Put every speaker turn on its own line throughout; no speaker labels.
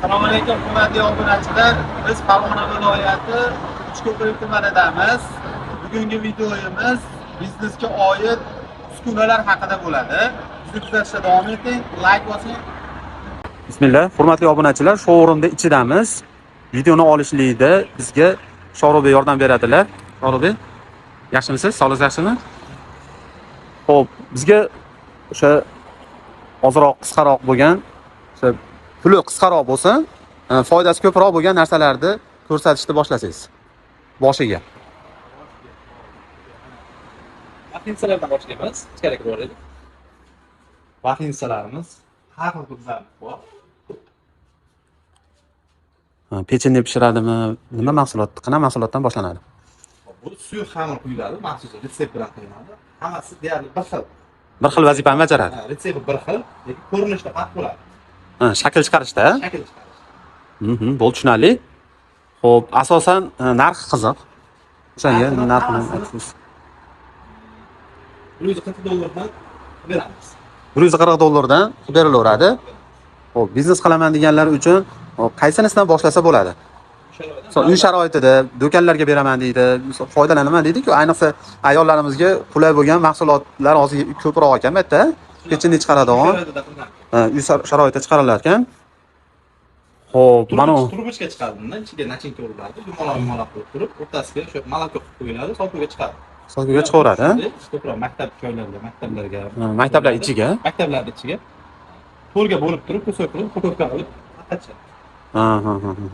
Assalomu alaykum, hurmatli obunachilar. Biz Farg'ona viloyati Uchko'prik tumanidamiz. Bugungi videomiz biznesga oid uskunalar haqida bo'ladi. Bizni kuzatishda davom eting, like bosing. Bismillah, hurmatli obunachilar, showroomda ichidamiz. Videoni olishlikda bizga Shohrubek yordam beradilar. Shohrubek, yaxshimisiz? Sog'ligingiz yaxshimi? Xo'p, bizga o'sha ozroq qisqaroq bo'lgan, o'sha puli qisqaroq bo'lsin, foydasi ko'proq bo'lgan narsalarni ko'rsatishni boshlasangiz. Boshiga.
Vaflinsalardan boshlaymiz. Ichkari kirib boraylik. Vaflinsalarimiz har xil turdan bor.
Ha, pechenye pishiradimi? Nima mahsulot? Qanaqa mahsulotdan boshlanadi?
Bu suyuq xamir quyiladi, maxsus retsept bilan qilinadi. Hammasi deyarli bir xil.
Bir xil vazifani bajaradi.
Ha, retsepti bir xil, lekin ko'rinishda farq bo'ladi.
Ha, shakl chiqarishda.
Shakl chiqarish.
Bo'ldi, tushunarli. Xo'p, asosan narxi qiziq. O'shanga
Narxini
narxini
hammasini
aytsangiz.
140 dollardan beramiz.
140 dollardan berilaveradi. Xo'p, biznes qilaman deganlar uchun, xo'p, qaysinisidan boshlasa bo'ladi? Misol, uy sharoitida do'konlarga beraman deydi, misol, foydalanaman deydi-ku, ayniqsa ayollarimizga qulay bo'lgan mahsulotlar hozir ko'proq ekan bu yerda. Pechenye chiqaradigan,
Sharoitida qilinadi.
ha, uy sharoitida chiqarilar ekan. Xo'p, mana u
Трубочка chiqadi bundan, ichiga начинка uriladi, yumaloq yumaloq qilib turib, o'rtasiga o'sha молоко qilib qo'yiladi, sotuvga chiqadi.
Sotuvga chiqaveradi, ha?
Ko'proq maktab joylariga, maktablarga.
Ha, maktablar ichiga.
Maktablar ichiga. To'rga bo'lib turib, кусок qilib, упаковка qilib tarqatishadi.
Ha, ha, ha, ha.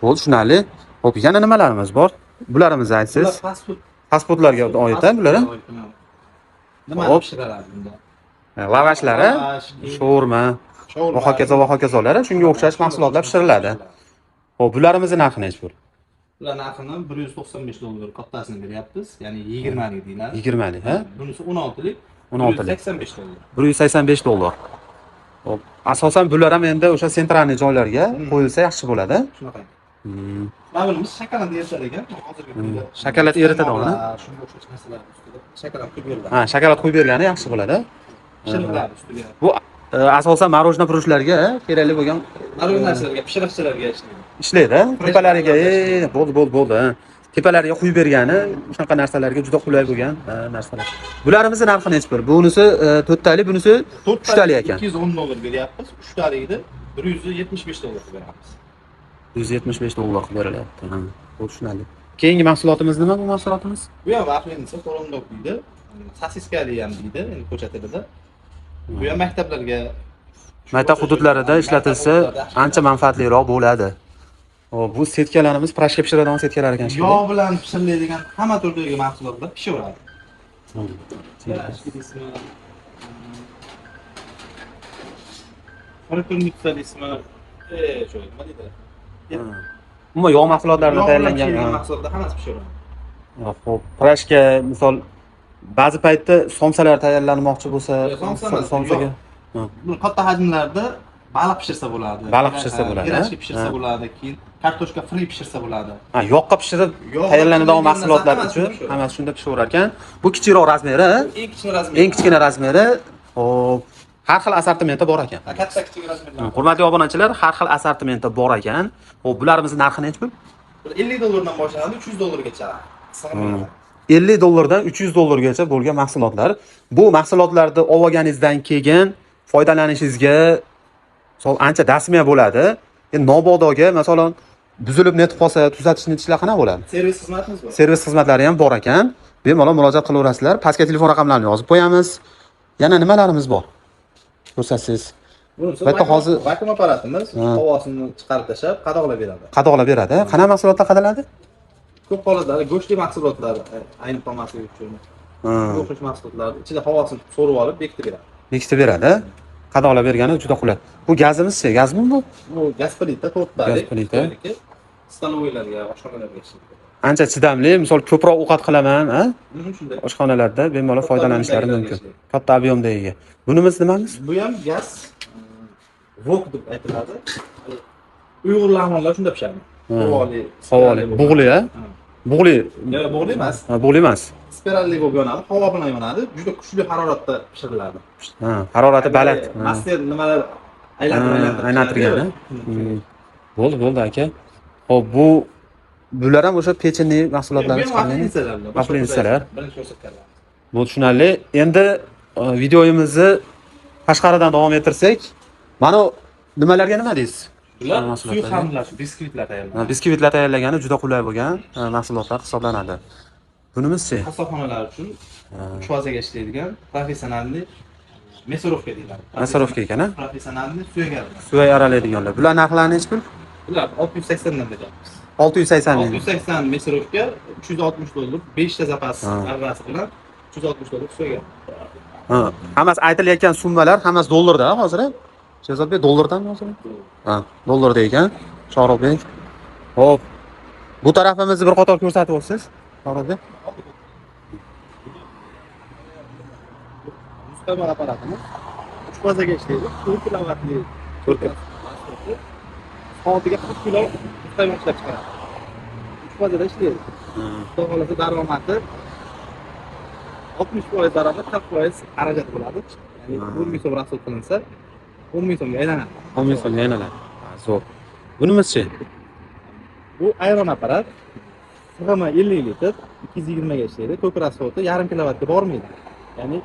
Bo'ldi, tushunarli. Xo'p, yana nimalarimiz bor? Bularimizni aytsangiz.
Bular fast food.
Fast foodlarga oid, ha, bular?
Nimani
Hop.
pishiriladi bunda?
Lavashlari,
Lavash,
sho'rma
shaurma.
va hokazo va hokazolar, shunga o'xshash mahsulotlar pishiriladi. Xo'p, bularimizni narxi nechi pul?
Bular narxini 195 dollar kattasini beryapmiz, ya'ni 20 lik deyiladi.
20 lik, ha?
Bunisi 16 lik,
16 lik.
185 dollar.
185 dollar. Xo'p, asosan bular ham endi o'sha центральный joylarga qo'yilsa yaxshi bo'ladi.
Shunaqa. Mana bunimiz shokolad eritadi ekan. Hozirgi kunda
Shokolad eritadi uni?
Shunga o'xshash narsalar ustida shokolad quyib beriladi.
Ha, shokolad qo'yib bergani yaxshi bo'ladi.
Pishiriladi ustiga.
Bu asosan мороженое furushlarga kerakli bo'lgan.
Mana narsalarga, pishiriqchilarga ishlaydi.
Ishlaydi. Tepalariga, bo'ldi, bo'ldi, bo'ldi. Ha. Tepalariga quyib bergani shunaqa narsalarga juda qulay bo'lgan, ha, narsalar. Bularimizni narxi nechi pul? Bunisi to'rttalik, bunisi uchtalik ekan.
210 dollar beryapmiz. Uchtaligini 175 dollar qilib beramiz.
175 dollar qilib berilyapti. Ha, bu tushunarli. Keyingi mahsulotimiz nima bu mahsulotimiz?
Bu ham vaflinsa corn dog deydi. Sosiskali ham deydi, endi ko'cha tilida. Bu ham maktablarga.
Maktab hududlarida ishlatilsa ancha manfaatliroq bo'ladi. Xo'p, bu setkalarimiz порошка pishiradigan setkalar ekan shekilli.
Yog' bilan pishiriladigan hamma turdagi mahsulotlar pishaveradi. Deysizmi? Friturnitsa deysizmi? Shu nima deydi?
Umuman yog' mahsulotlaridan
Yog' bilan
tayyorlangan.
pishirilgan mahsulotlar hammasi pishaveradi.
Xo'p, порошка, misol, ba'zi paytda somsalar tayyorlanmoqchi bo'lsa,
Yo'q, somsa emas,
somsaga
Bu katta hajmlarda baliq pishirsa bo'ladi.
Baliq pishirsa bo'ladi,
Пирожки pishirsa
ha.
bo'ladi, keyin kartoshka fri pishirsa bo'ladi.
Ha, yoqqa pishirib
Yoqqa
tayyorlanadigan
pishirilgan
mahsulotlar
narsa
uchun
hammasi pishaveradi.
Hammasi shunda pishaverar ekan. Bu kichikroq razmeri,
Eng kichkina razmeri.
Eng kichkina razmeri. Xo'p, har xil assortimenti bor ekan.
Ha, katta kichik razmerlar.
Hurmatli obunachilar, har xil assortimenti bor ekan. Xo'p, bularimizni narxi nechi pul?
50 dollardan boshlanadi, 300 dollargacha.
50 dollardan 300 dollargacha bo'lgan mahsulotlar. Bu mahsulotlarni olib olganingizdan keyin foydalanishingizga, misol, ancha dasmiya bo'ladi. Endi nobodoga, masalan, buzilib netib qolsa, tuzatish netishlar qanaqa bo'ladi?
Servis xizmatimiz bor.
Servis xizmatlari ham bor ekan. Bemalol murojaat qilaverasizlar. Pastga telefon raqamlarini yozib qo'yamiz. Yana nimalarimiz bor? Ko'rsatsangiz.
Bunisi
Bu yerda
vakuum apparatimiz havosini chiqarib tashlab, qadoqlab beradi.
Qadoqlab beradi. Qanaqa mahsulotlar qadaladi?
Ko'p holatlarda go'shtli mahsulotlar aynib qolmasligi uchun, o'xshash mahsulotlar ichida havosini so'rib olib bekitib beradi.
Bekitib beradi. Qadoqlab bergani juda qulay. Bu gazimizchi? Gazmi bu?
Bu gaz plita to'rttalik.
Gaz plita.
Столовой larga, oshxonalarga ishlaydi.
Ancha chidamli. Misol, ko'proq ovqat qilaman, ha?
Shunday.
Oshxonalarda bemalol
Katta
foydalanishlari
объем
mumkin.
dagilarga.
Katta объем da ega. Bunimiz nimamiz?
Bu ham gaz, wok deb aytiladi. Uyg'ur lag'monlar shunda pishadi. Havoli.
Havoli, bug'li, ha?
Ha.
Bug'li.
Yo'q, bug'li emas.
Ha, bug'li emas.
Spiralli bo'lib yonadi, havo bilan yonadi, juda kuchli haroratda pishiriladi.
Ha, harorati baland. Ha.
Master nimalar aylantirib aylantirib
Aylantirgan, ha?
pishiradi.
Bo'ldi, bo'ldi aka. Xo'p, bular ham o'sha pechenli mahsulotlarni chiqargan.
Vaflinsalar.
Vaflinsalar.
Birinchi ko'rsatganlar.
Bu tushunarli. Endi videomizni tashqaridan davom ettirsak, mana nimalarga nima deysiz?
Bular
Mahsulotlarga.
suyuq xamirlar, shu biskvitlar tayyorlanadi.
Biskvitlar tayyorlagani juda qulay bo'lgan mahsulotlar hisoblanadi. Bunimizchi?
Qassobxonalar uchun uch fazaga ishlaydigan professionalniy мясорубка deyiladi.
Мясорубка ekan, a?
Professionalniy suyak aralashma.
Suyak aralaydiganlar. Bular narxlari nechi pul?
Bular 680 dan beryapmiz.
680 ming.
680 мясорубка 360 dollar, 5 ta zapas arrasi bilan 360 dollar suyak.
Ha, hammasi aytilayotgan summalar hammasi dollarda hozir. Sherzodbek, dollardanmi hozir? Ha, dollarda ekan. Shohruxbek. Xo'p. Bu tarafimizni bir qator ko'rsatib o'tsangiz, Shohruxbek.
Muzqaymoq apparatimiz 3 fazaga ishlaydi. 4 kilovatli
4
soatiga 40 kilo muzqaymoq ishlab chiqaradi. 3 fazada ishlaydi. Xudo xohlasa daromadi 60% daromad, 40% xarajat bo'ladi. Ya'ni 10 ming so'm расход qilinsa, 10 ming so'mga aylanadi.
10 ming so'mga aylanadi. Ha, zo'r. Bunimizchi?
Bu ayron apparat sig'imi 50 litr, 220 ga ishlaydi. Tok расход i yarim kilovatga bormaydi. Ya'ni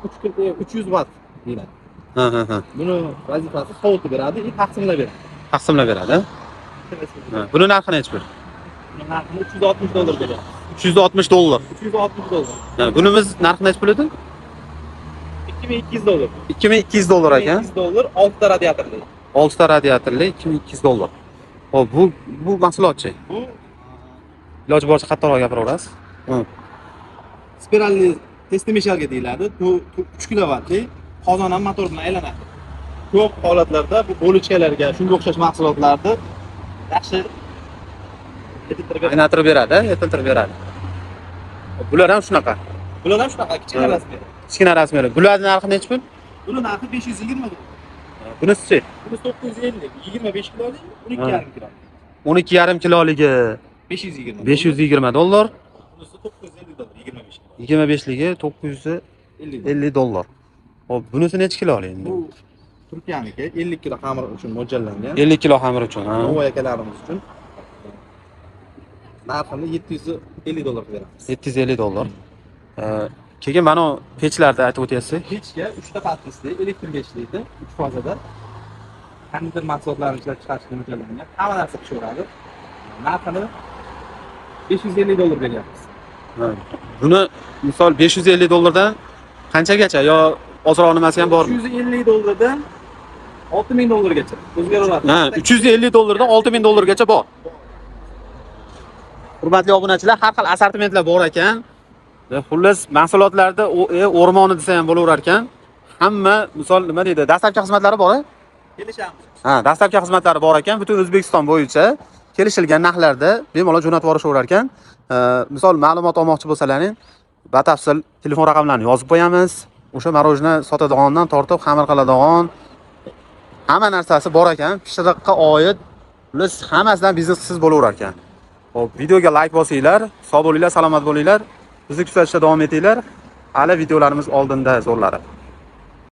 300 vatt deyiladi.
Ha, ha, ha.
Buni vazifasi sovutib beradi и taqsimlab beradi.
Taqsimlab beradi. Ha, buni narxi nechi pul?
Buni narxini 360 dollar beryapmiz.
360 dollar.
360 dollar.
Ha, bunimiz narxi nechi pul edi?
2200 dollar.
2200 dollar ekan.
2200 dollar 6 ta radiatorli.
6 ta radiatorli 2200 dollar. Xo'p, bu mahsulotchi?
Bu
Iloji boricha qattiqroq gapiraverasiz.
Spiralli тестомешалка deyiladi. Bu 3 kilovatli qozon ham motor bilan aylanadi. Ko'p holatlarda bu булочка larga, shunga o'xshash mahsulotlarni yaxshi yetiltirib beradi.
Aylantirib beradi, yetiltirib beradi. Bular ham shunaqa.
Bular ham shunaqa kichkina размер.
Kichkina размер i. Bularning narxi nechi pul?
Buni narxi 520 dollar.
Bunisichi?
Buni 950, 25 kilolik, 12,5 kilo.
12,5 kiloligi
520.
520 dollar,
Bunisi 950 dollar, 25 kilo.
25ligi 950
50 dollar.
dollar. Xo'p, bunisi nechi kilolik endi?
Bu Turkiyaniki 50 kilo xamir uchun mo'ljallangan.
50 kilo xamir uchun, ha.
Novvoy akalarimiz uchun narxini 750 dollar qilib beramiz.
750 dollar. Keyin mana pechlarda aytib o'tyapsiz.
Pechga 3 ta patnisli elektrga ishlaydi, 3 fazada. Konditer mahsulotlarini ishlab chiqarishga mo'ljallangan. Hamma narsa pishaveradi. Narxini 550 dollar beryapmiz.
Ha. Buni misol 550 dollardan qanchagacha yo ozroq nimasi ham bormi?
350 dollardan 6000 dollargacha o'zgaraveradi.
Ha, 350 dollardan 6000 dollargacha bor. Hurmatli obunachilar, har xil assortimentlar bor ekan. Xullas, mahsulotlarda o'rmoni desa ham bo'laverar ekan. Hamma misol nima deydi, доставка xizmatlari bor a?
Kelishamiz.
Ha, доставка xizmatlari bor ekan. Butun O'zbekiston bo'yicha kelishilgan narxlarda bemalol jo'natib yuborishaverar ekan. Misol ma'lumot olmoqchi bo'lsalaring, batafsil telefon raqamlarini yozib qo'yamiz. O'sha мороженое sotadigandan tortib xamir qiladigan hamma narsasi bor ekan. Pishiriqqa oid, xullas hammasidan biznes qilsiz bo'laverar ekan. Xo'p, videoga like bosinglar, sog' bo'linglar, salomat bo'linglar. Bizni kuzatishda davom etinglar. Hali videolarimiz oldinda zo'rlari.